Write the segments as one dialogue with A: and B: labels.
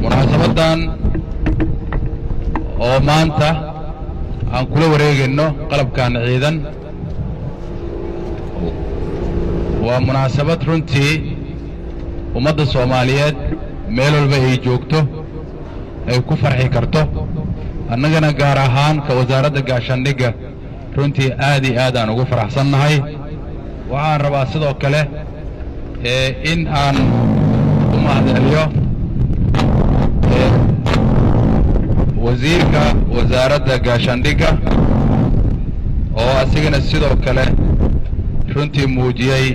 A: Munaasabaddan oo maanta aan kula wareegayno qalabkan ciidan waa munaasabad runtii ummadda Soomaaliyeed meel walba ay joogto ay ku farxi karto. Annagana gaar ahaan ka Wasaaradda Gaashaandhigga runtii aad iyo aad aan ugu faraxsannahay. Waxaan rabaa sidoo kale in aan u mahadceliyo wasiirka Wasaaradda Gaashaandhigga oo asigana sidoo kale runtii muujiyey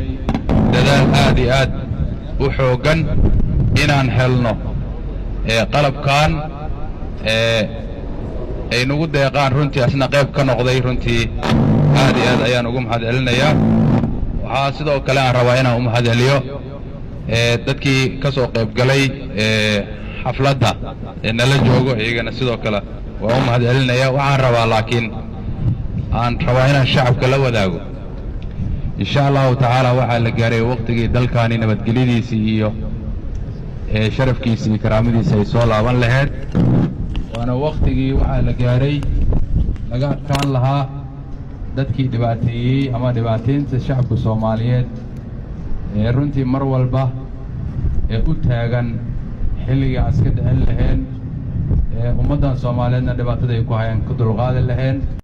A: dadaal aad iyo aad u xooggan inaan helno qalabkan ay nagu deeqaan. Runtii asna qayb ka noqday. Runtii aad iyo aad ayaan ugu mahad celinayaa. Waxaa sidoo kale aan rabaa inaan u mahad celiyo dadkii ka soo qayb galay xafladda ee nala joogo. Iyagana sidoo kale waan u mahad celinaya. Waxaan rabaa, laakiin aan rabaa inaan shacabka la wadaago, insha Allahu tacaala, waxaa la gaaray waqtigii dalkaani nabadgelyadiisii iyo sharafkiisi iyo karaamadiisi ay soo laaban lahayd, waana waktigii waxaa la gaaray laga adkaan lahaa dadkii dhibaateeyey ama dhibaataynta shacabka Soomaaliyeed ee runtii mar walba ee u taagan xilligii aan iska dhicin laheen ee ummaddan Soomaaliyeedna dhibaatada ay ku hayaan ka dulqaadi laheen.